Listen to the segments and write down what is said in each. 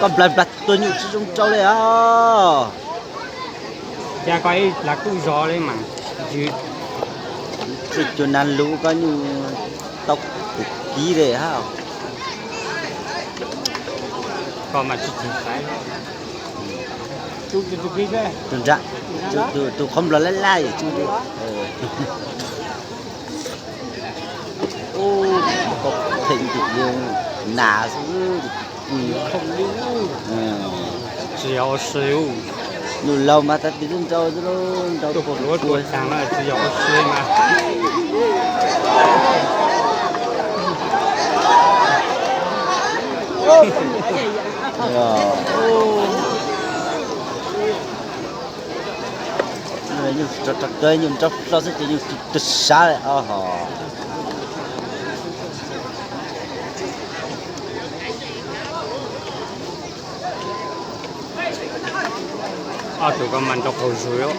Koj nplais nplais tus nyuj tsis zoo rau li os. Cas koj ib plag kuj zog li mas. Tsis cua nas lus koj nyuj tau tus kib li hab. Koj mas tsis tsis xaiv. Tus nra, tus qhov nplog laj laj. Koj pheej ntim nas xwb. Tsis yog ua si. Nus laug mas tag tis nrau nrau tus ua tua tag tsis yog ua si mas. Nyuj rau rau kawg, nyuj nrau hlo xwb ces nyuj tsis tau sab li os. Ob tug ko mas nrau qaug zug.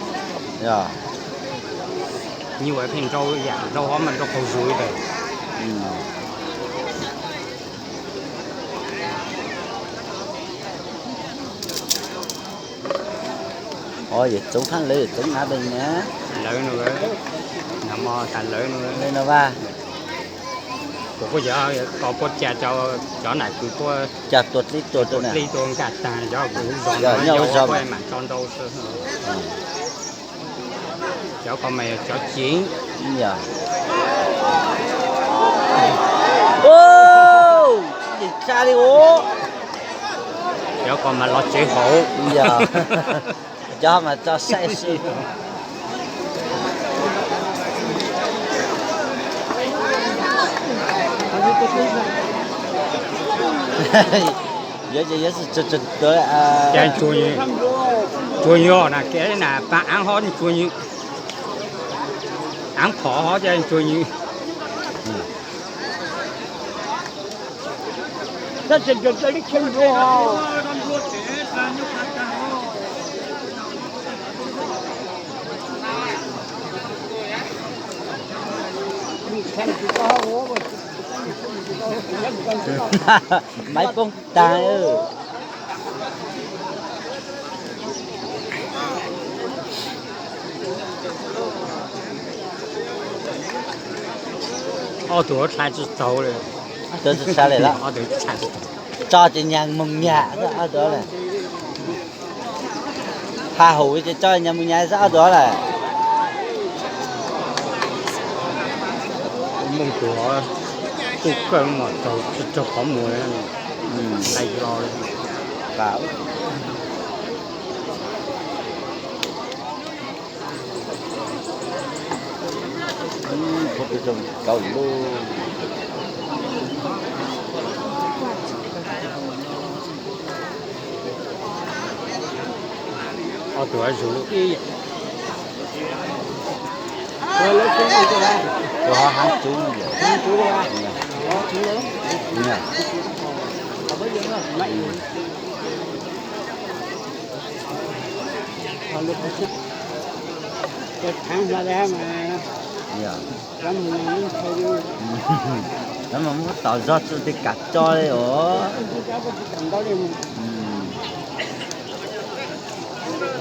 Nyuj pheej nrau yam nrau hov mas nrau qaug zug ib tag. Os, yawg Txoov Thab lawv, yawg Txoov Nav pes nyab. Lawv no, lawv no, lawv no vas. Kuv puab yog koj puab ca cov nam kws puab ca tua dlib tua dlib tua nkaj tag cov kuv zog no yog puab mam tso nrau xwb. Cov ko mas yog cov ceev. Tsis nyeem tsa li os. Cov ko mas los tsev hauv. Cov mas tso saib xwb. Yuav ces yuav tsuag tsuag tuav. Tsuag nyuj na, kev na pab aav hov tsuag nyuj, aav phom hov ces tsuag nyuj. Maiv poob tag. Ob tug tshaj tsis taug li. Tsis tshaj li lawm. Tso ces nyag moog nyag xwb ob tug lawm. Has hum ces tso nyag moog nyag xwb ob tug lawm. Moog tug kuj kawg mas taug tsis taug qhov muag li. Kauv lug. Ob tug zuj zus ib yam. Tus ho hab cub no yom. Lawv mas muab tom zog tsi tig kam tso li os.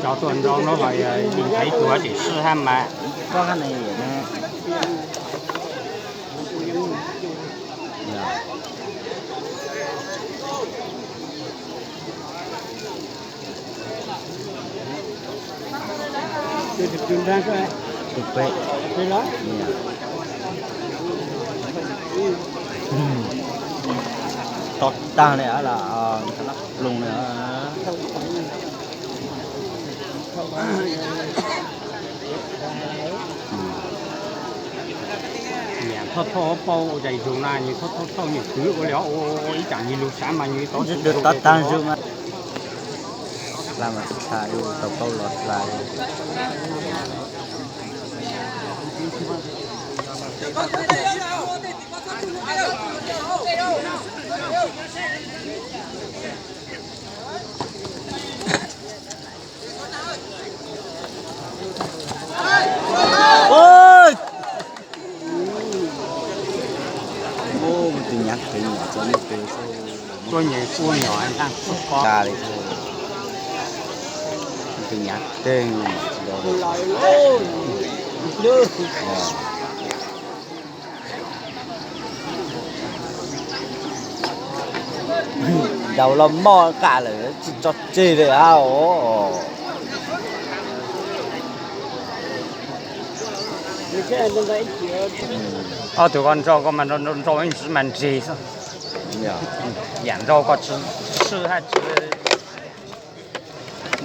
Cov tuaj nrau no los yog ib tug tsis sib hab mas. Tus pem. Tog tag li los ploog li. Niam thauj thauj paub ua zais zug na, nws thauj thauj thauj nws kwv ua li ua ib tsam nws lug sav mas nws tau tog tag zug mas. Hla mas tau paub los hla. Tus nyab qhev nyuam txog nyob pem xwb. Tuaj nyem kuj nyom nqaj kuj ko. Tus nyav teg. Ntaus los moj qaj lawm tsis tso tseg li a os. Ob tug ko nrau ko mas nrau ib ntsis mas nrig xwb. Yam nrau ko tsis swb hab tsis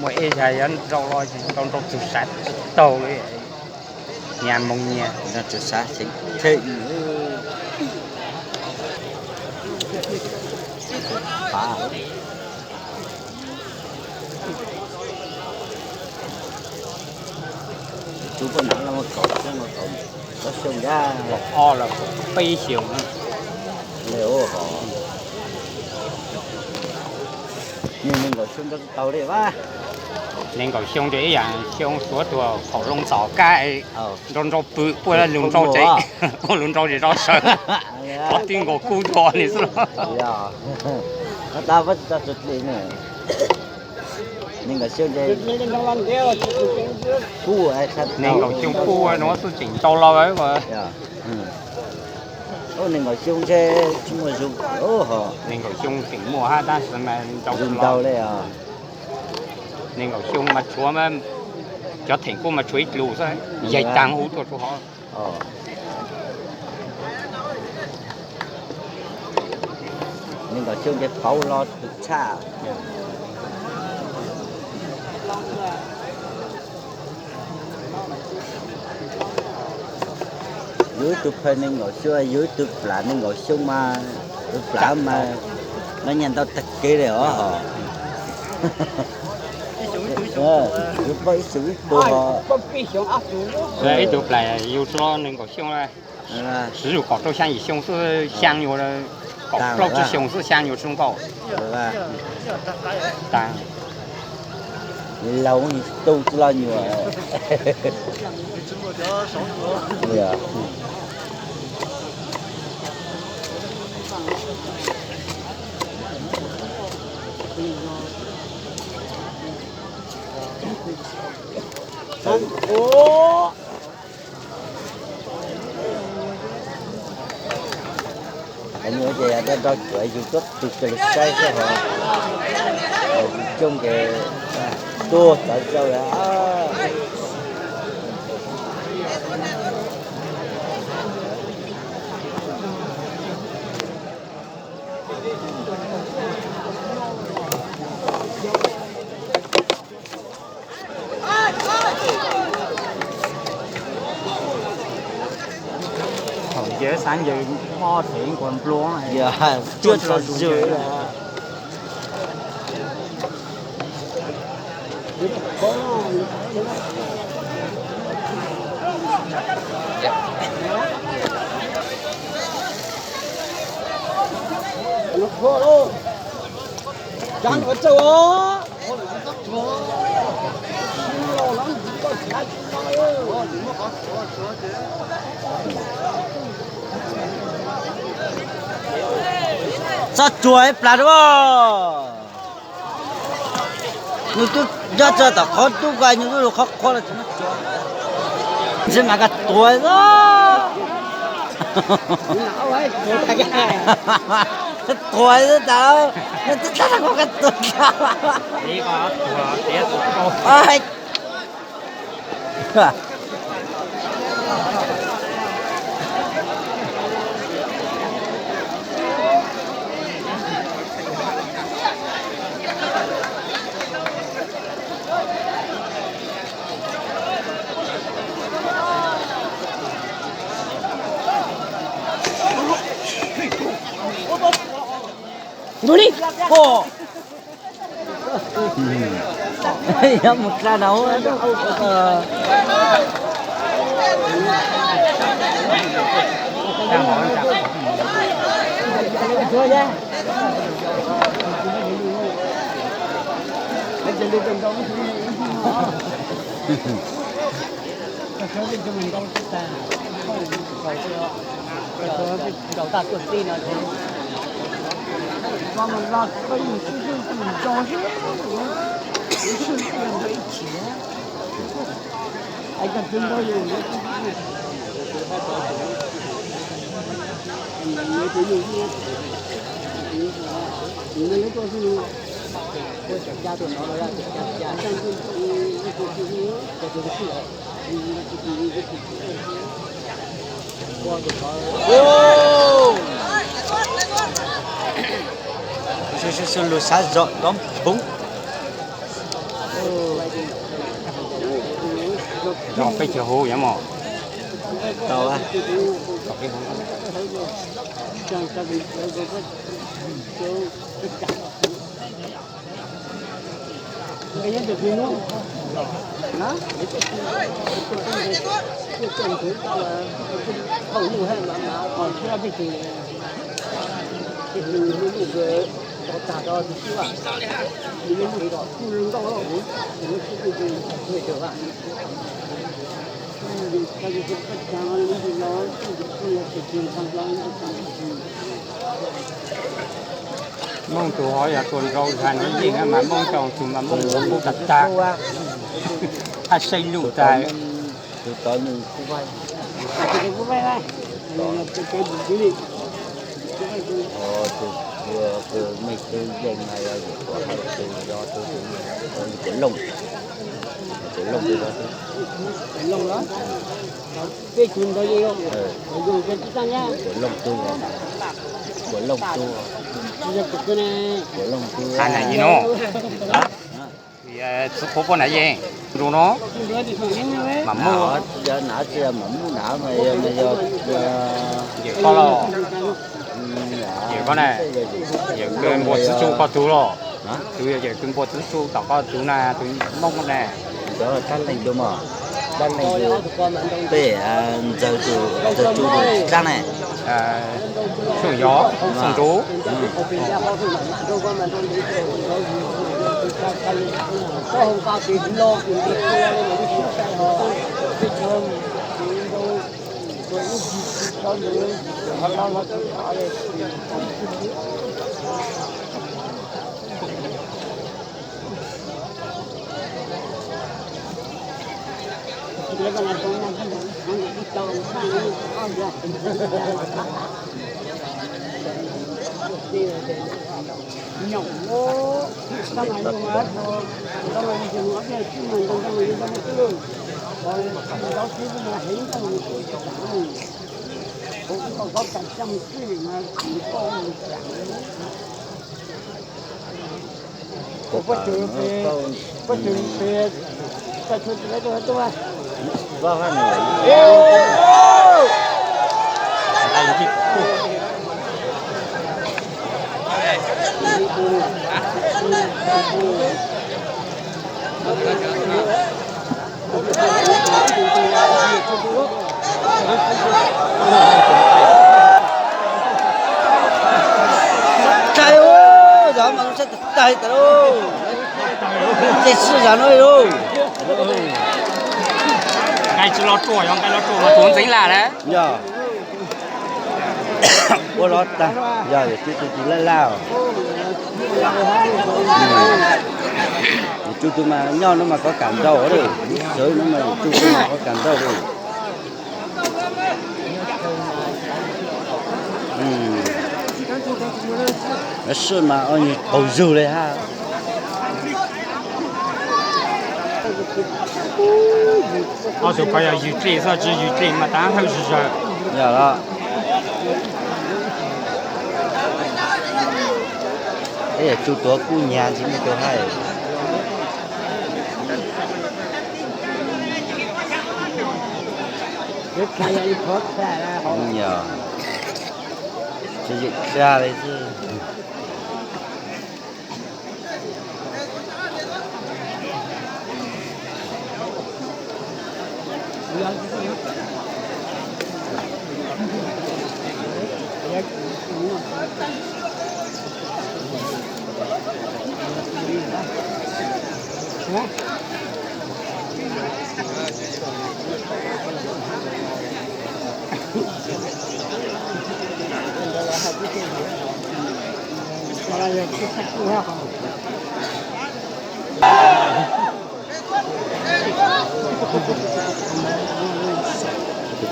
muaj ib yam yuav nrau los nrau nrau txug sav tsis taug li. Nyias moog nyias. Tus poj niam no kaum xyoo, kaum ob los kaum peb xyoos. Nees nkaum xyoo nrau tau li a. Nees nkaum xyoo ces ib yam xyoo suav tuag khaum loo tom kab, nrau nrau pw puab lug nrau ces, puab lug nrau ces zov sawv, qhov twg nkaus kub tuag li xwb. Nees nkaum xyoo kub nuav xwb tseem nrau laus. Nees nkaum xyoo ntshe tsis muaj zoo. Nees nkaum xyoo tseem muaj hab tab sis mas nrau ntau li. Nees nkaum xyoo mas tshuav, cov theem kuj mas tshuav ib dlus xwb, yaig taag hu tuaj rua hov. Nees nkaum xyoo ces pauv los tshaj. Yug ib tug phaw nees nkaum xyoo, yug ib tug plam nees nkaum xyoo mas, tus plam mas nws nyiam ntau tag kev li os. Yug pab ib xyoo ib tug os. Ib tug plam yug tsuas nees nkaum xyoo, siv yug kaum rau xyaa yim xyoo xwb, xyaa nyuas, kaum plaub tsib xyoos xwb xyaa nyuas tsis zoo nkauj. Laus tu tsis los nyuas. Nyuam ces nrog cuav yug tuab tug kws saib xwb hos, yug coob ces tuag txawv zaug lawm. Thaum ncaws xav ncaws mob thev nkaus npluag. Txhob tsuag ib plag dua. Nws twb nyob txog tom qhov tub ko, nws lub lus qhov qhuav los tsis muab tsuag. Ntshe mas koj tuag xwb. Tuag xwb tas, nws twb txhob koj tuag. Ntu li, pom. Yuav mus dlha no. Nrau tag tuaj txij no. Lus sab zom dob phoov. Peb chaw hu yom mos. Mooj tus ho yog tus nrau zag no yeej mas Mooj tau tus mas Mooj ua kuj tag tag. Haj saib lus tas. Tus Looj, tus Looj, tus Looj tug, tus Looj tug, tus Looj tug. Qhov na yig no, txhua qhov poj na yeej nrau no mas muaj, yog na tsis yog mas muaj na mas yog, yog yawm koj los, yawm koj na, yawm kws npua txwv tsu koj tug los, tus yog yawm kws npua txwv tsu tom koj tug na, tus Mooj na. Tab leeg tus mas, tab leeg tus, peb ntxawg tus, ntxawg tus tus tsi tsaab ne. Xyooj Yov, Xyooj Ntsuv. Tag, zov mas lub sab tag tas lauj. Tej sij zog no lauj. Nqaij tsis los ruaj, yog nqaij los ruaj mas tuav ntxeev laj na. Yog. Ua los tag, yog yawm tug tus laj laj os. Yawm tug tus mas nyob no mas kov kam ntau lawm, sawv no mas yawm tug tus mas kov kam ntau lawm. Sij mas o nyuag qaug zug li hab. Ob tug ko yog ywg dlej xwb, tsis ywg dlej mas tav hawj zig zawg. Yog los. Peb yawm tug tuav kuj nyag ntsis me tug hais. Yog, tsis yeem tsa li xwb. Tus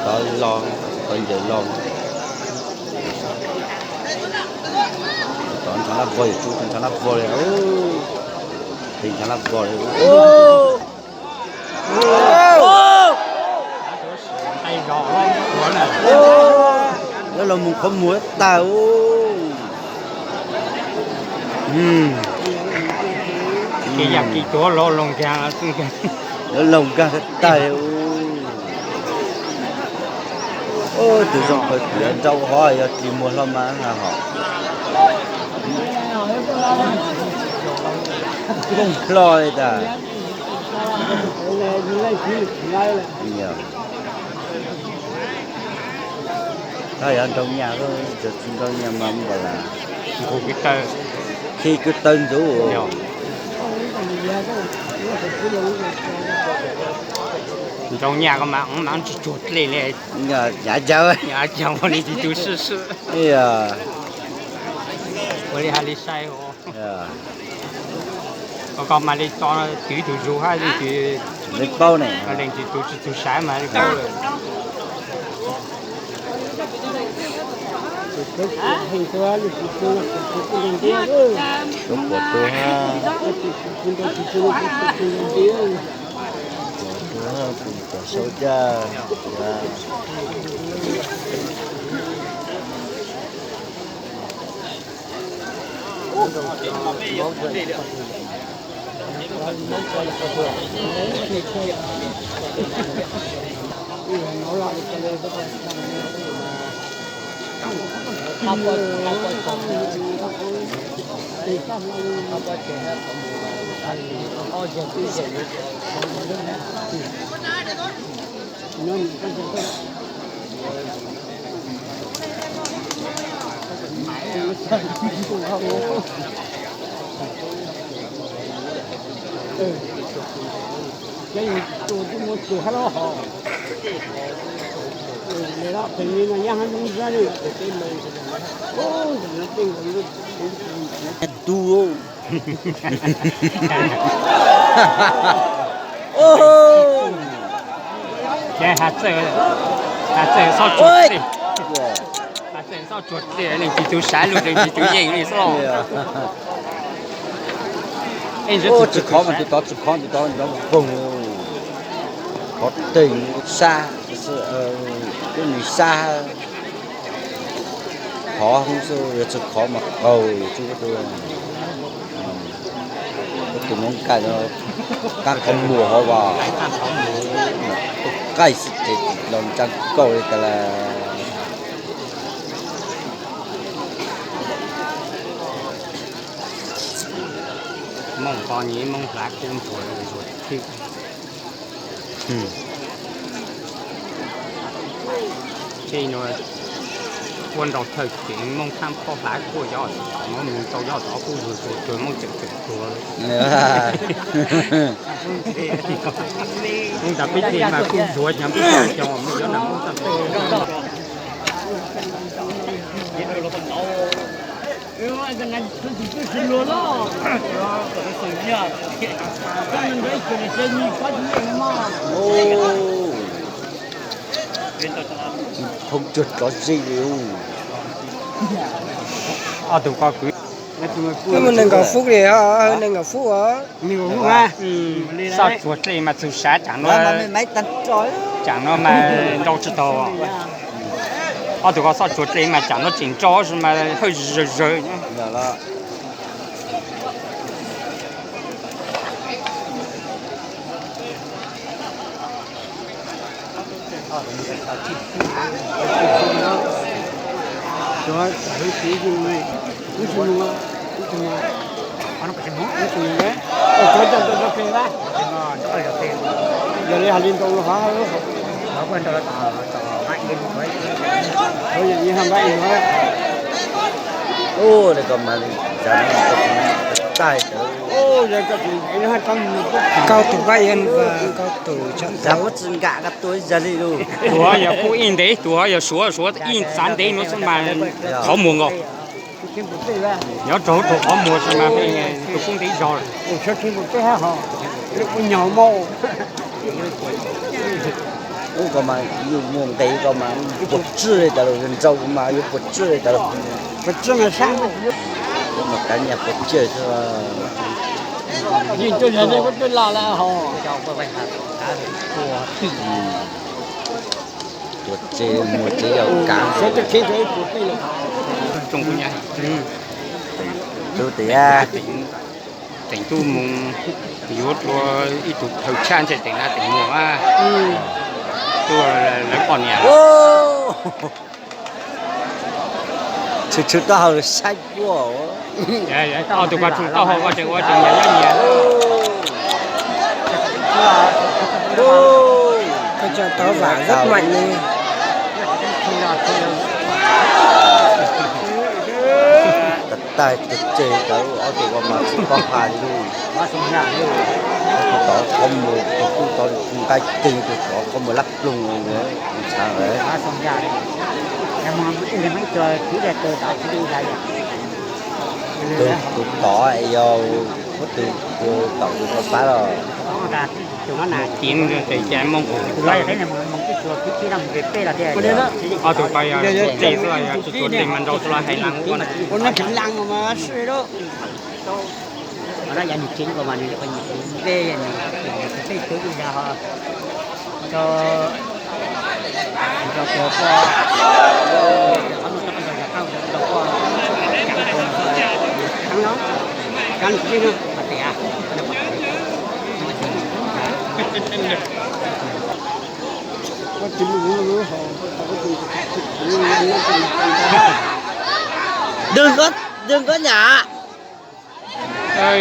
tod los, tus tod ncaws los. Tus tod ntshav lab vog, tus tod ntshav lab vog li, tus ntshav lab vog li. Lawv los mus qhov muag tag. Lawv laug nkag tag. Tus zoo qhov tiav nrau hov yog ris muag hlo mas hos. Koob hlo li tas. Tab yog nrau nyaj, tsis nrau nyaj mas npaum las khi kwv taw ntxuv. Nrau nyaj ko mas mav tsis tsuag dlej li. Nyav cawv, nyav cawv ua li tus swb swb. Ua li hais li sai. Koj mas li tso twv tus zug hab leej twg, leej twg tus tsis txug sav mas li paub lawm. Suav puas tu hab, puas tu hab, kuv cov saub caj. Has txawm, has txawm txhob tsuag dlej, has txawm txhob tsuag dlej, leej twg tus sav lug leej twg tus yeej li xwb. Tsis khov mas tus tod tsis khov, tus tod nrov poog, khov teeg sab, lub nws sab. Khov xwb, yog tsis khov mas qaug xwb. Tus no nkaij no qab qhov muag hov as, qaij xwb ces los ntsa kauj li tas las. Mooj to nyiv Moob hlav kub ntsuag zuag thwj. Tej no ua nrau thawj ceev Moob Thab Phob hlav kuj yog tom no mus rau yog tod kuj zuag zuag tuag Moob tseem tseem tuag. Tab peb teg mas kuj zuag cov peb cov Moob cov nam Moob txaj teg. Phoo tsuag rov ze li. Ob tug ko kwv. Mus nees nkaum fub li, nees nkaum fub os. Xoj tsuag dlej mas txug sav, tsam no mas nrau tsis taus. Ob tug ko xoj tsuag dlej mas tsam no tseem nrau mas hawj zawg zawg. Yog li hais li ntawd los, Kauj tus koj yog, kauj tus, tuav yog kuj ib ntev, tuav yog suav, suav ib txav ntev no xwb mas qhov muag nkaus. Nyob rau hauv qhov muag mas peb tus koob nti zog lawm. Ub ko mas yus muag nqis ko mas puas tsawg li tas los, nrau ko mas yuav puas tsawg li tas los. Puas tsawg mas sab, mas kav nyias puas tsawg xwb. Tuam tsev muag tsev yog kav. Tub tias teem tub mus yuav dua ib tug phaw tshaj ntshe teem na teem muag tuaj lawv poj niam. Tshwm tshwm taub hau saib puag. Ob tug ko tshwm taub hau ko tseem ua tseem nyias nyob nyias. Tov vam rất mạnh li. Tag tag tus tseg tawv ob tug ko mas tsis paub hais li. Tus tod qhov muag, tus tod nqaij kawg, tus tod qhov muag lab ploog ntshaav. Tus tod yog muab tus tom tus pab los. Ob tug ko yog tsis tuav tes mas nrau xwb los hais lus. Đừng có, đừng có nhả. Txhob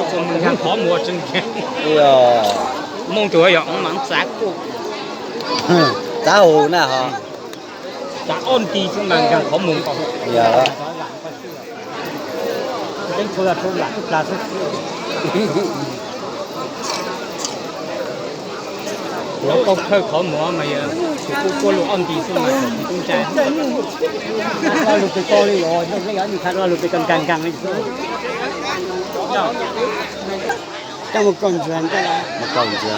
txwm nim, qhov muag tseem, Hmoob tus yog mas txav kuj, txav hus na ho. Txav ob nti xwb mas nkag qhov muag nkaus. Lawv koj khawb qhov muag mas yog tus kuj kuaj lug ob nti xwb mas tsis tub ntsa. Lo lug pes koj li os, nyob peb yog ib tug thaij lo lug pes koj nkaag nkaag li xwb. Coj mus kaum ntsis, mus kaum ntsis,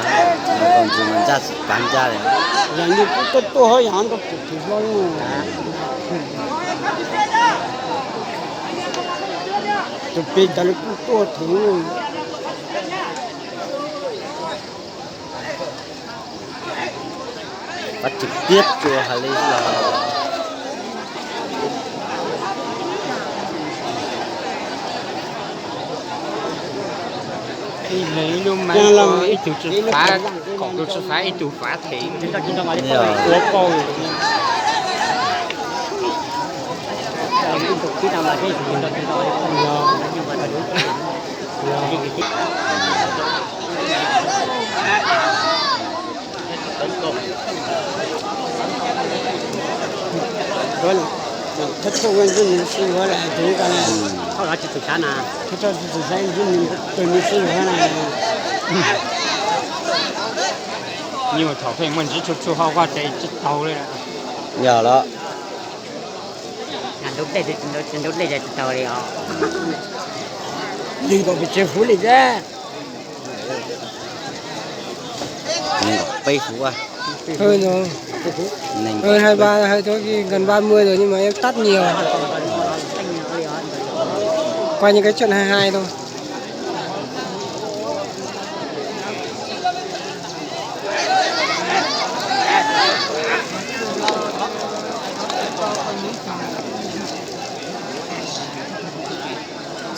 mus kaum ntsis mas ntsaj tsis pav ntsaj li. Yog li kuj tuaj tuaj ho yog nrog kuv tus hlob, tus pes tas li kuj tuaj tus. Pab trực tiếp tsuas hais li los. Ib leeg ib lub mas ib tug tsis fav, kaum tus tsis fav ib tug fav them. Ua pauj. Thawj thawj ua ntsuj nws sib yuav lawm, tus ko na, thawj thawj ua ntsuj nws tus nws sib yuav na. Nyuag thaum pheej muaj ntsis tshua tshua ho vaj ces tsis taus li. Yog los. Ntau dlej tsis tau li os. Nees nkaum pes tsawg fuv li thiab? Nees nkaum peb fuv. Hai ba, hai ba mươi rồi nhưng mà em tắt nhiều. Coi như cái chuyện hai hai thôi.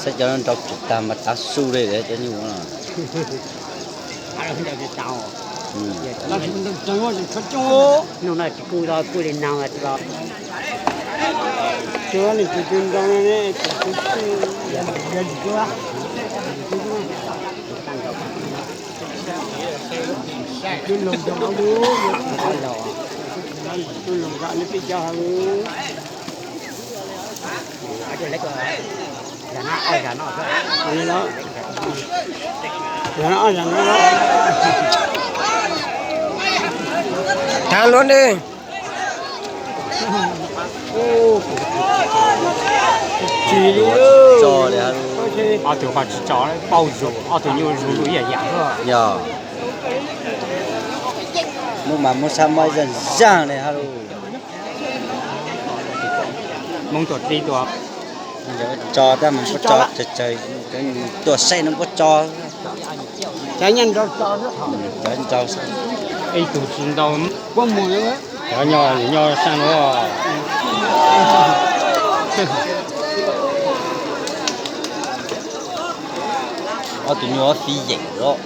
Saib cov nrau tsum tag mas tav su li cov nyuj. Thav luaj ne. Tsis tso li. Ob tug qhov tsis tso, pauj zus, ob tug nyuj zus zus ib yam yam. Yog. Muab mas muab sab mob zaj zaj li ha lu. Hmoob tuam tib tuam. Tso tab mas puab tso tsawg tsawg, tuam saib no puab tso. Cov nrau, ib tug tsis ntau. Cov nyob, nyob sab no. Ob tug nyuj fiv yeem los.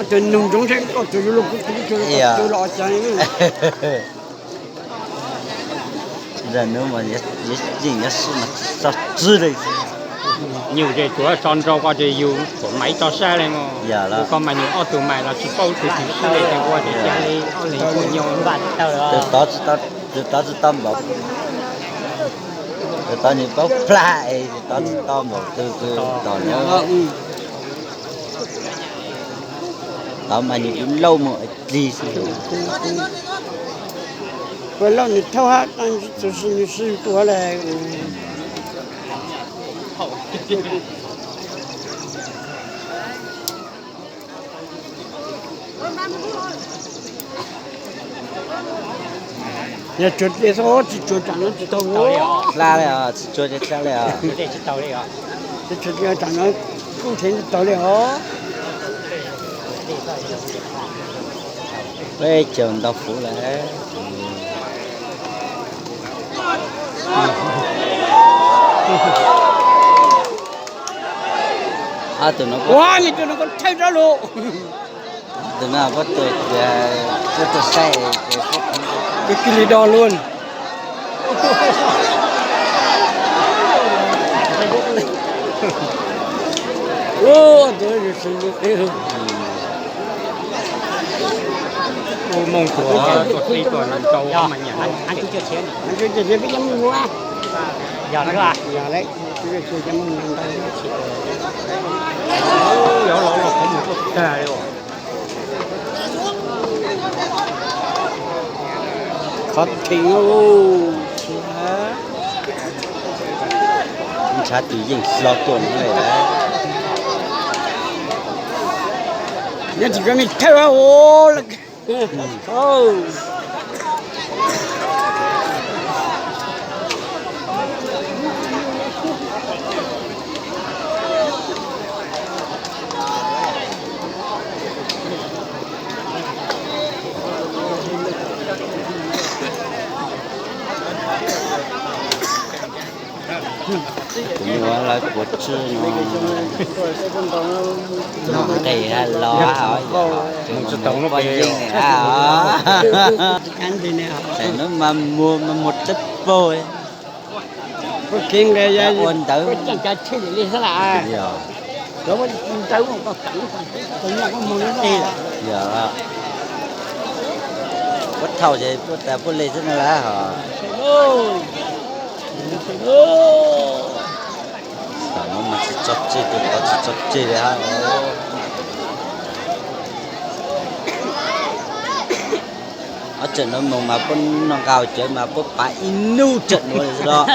Tus nug ntsoov seb koj tus yuav luag kuv tus los cas. Zaj nub mas yeej nyob xwb mas tsis tso tswb li. Nyuj ces tsuav tso nrau ko ces yus tsuas maiv tso sab li mas. Yog los koj mas nyuj ob tug mas los tsis paub tus twg sab li ces ua ces cas li ob leeg kuj nyuj. Tus tod tsis tau npaum, tus tod nws paub plag es tus tod tsis tau npaum tus tus tom no. Tod mas nws tus lauj mus ua dlig xwb. Ua lauj nws thauj hab, tab sis nws sib tua le. Yog tsuag ces tsis tsuag tsam no tsis tau hla li os, tsis tsuag ces hla li os. Tsis tsuag tsam no kuj nrhiav tsis tau li os. Peb caug ntau fuv lawm. Ua, tus no koj thawj rab lug. Tus no koj tus, koj tus saib, koj cia li do luaj. Ua, tus no yus tsis lug. Ua moog tuaj, tuaj txij tuaj nrau mas nyiam. Yog lawm, yog lawm, yog los los qhov mus tuaj tag li os. Qhov theem, ntshav tus yeej hlo tuaj no lawm. Nyob tsis koj nej thawj ua lawm. Kuv nyuam lawv kuv tsi no, nqis ha los ha, mus tsis tau lub poj yeej ha. Thaum no mas muag mas muag teb paug. Ua ntawd. Yog, puab thaum ces puab tas puab le xwb no lawm hos. Tam no mas tsis tso tseg, tus tod tsis tso tseg li hab. Ob tseem no moog mas puab noj nqaij cawv mas puab pav ib nub tseem nuav li xwb los.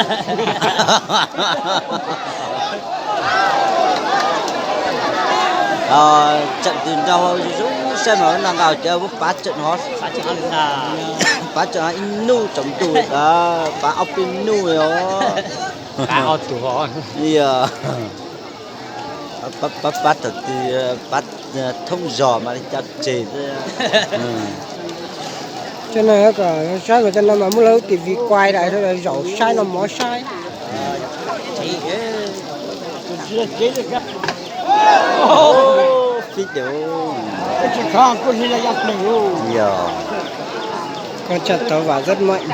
Tseem tus nraug zoo saib mas noj nqaij cawv puab pav tseem hov, pav tseem hov ib nub tsaus ntuj, pav ob peb nub os. Yog, pav thaum twg, pav thoob zog mas li cov tseg xwb. Cov no kom saib mas cov no mas muaj lub ti vi kuai daim zaum saib no mov saib. Fib dev. Yog, koj tsa tau vam rất mạnh.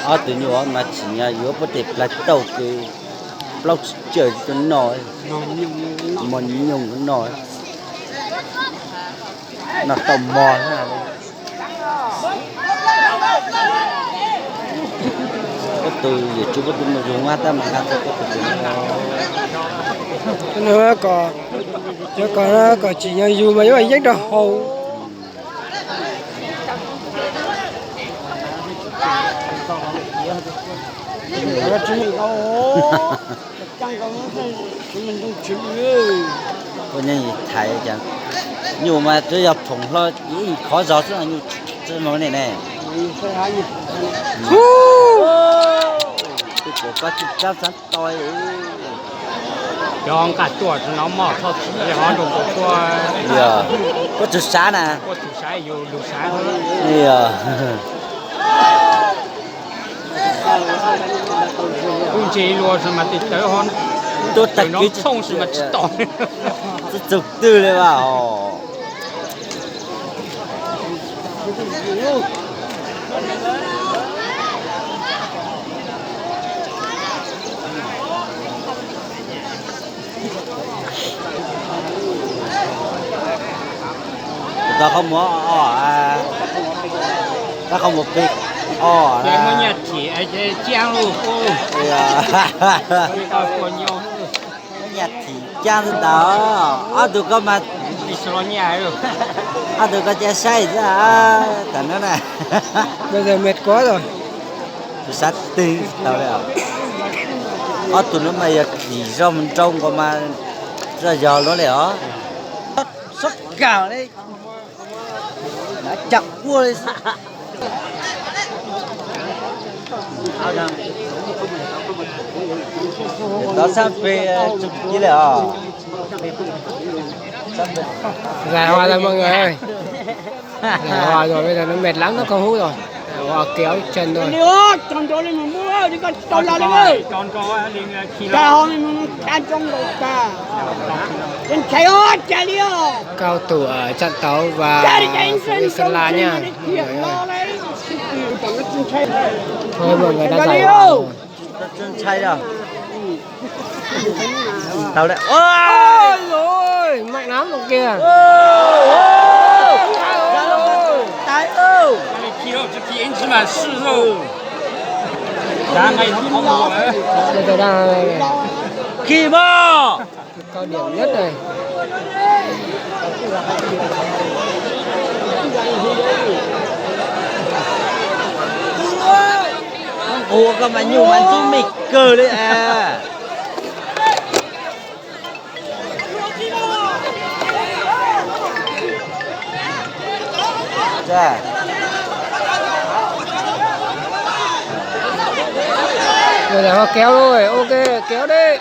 Ob tug nyuj mas tsim nyog yuav puab tes plawg tauj kws plaub tsib caug tuaj noj, mos nyoog tuaj noj. Noj tau mov na. Koj tus yawm tsuv koj tus mus yug mas tab mas nqa tau koj tus tus no. Cov kom, cov kom, kom tsim nyog yug mas yuav yeeb rau haus. Koj nyob thaiv nyuj mas twb yog phoom hlo khov zog xwb nyuj tsis mus ne ne. Twb pom koj tsis tsab xav tau. Cov nqa tuaj no moj txhob txwm ho nroo tuaj. Koj tus sav na. Yog. Kuj ntse luag mas tes tawv ho, tuaj tag kis no txhooj mas tsis tom. Txhob txog twg li vas os. Tau qhov muag os, tau qhov muag plig os. Muab nyaj thim caab xwb ntag. Ob tug koj mas, ob tug koj ca saib xwb tam no na. Tus sav twg tau li. Ob tug no mas yog thim zog mus nrau nkaus mas zoj yog luaj li os. Sob kawg li, cam quaj li. Tov sab peg tsum ci li os. Dài hoa lắm mọi người ơi. Dài hoa rồi, bây giờ nó mệt lắm, nó không hút rồi. Hoa kéo chân thôi. Cao thủ ở Trạm Tấu và Phú Yên Sơn La nha. Thôi mọi người đã giải hoa rồi. Ntshai os. Tau lawm. Ôi dồi ôi, mạnh lắm ông kia. Khi mas cao điểm nhất này. Ua koj mas nyuj mas ntxub me kawg li a. Rồi, kéo thôi, ok, kéo đi.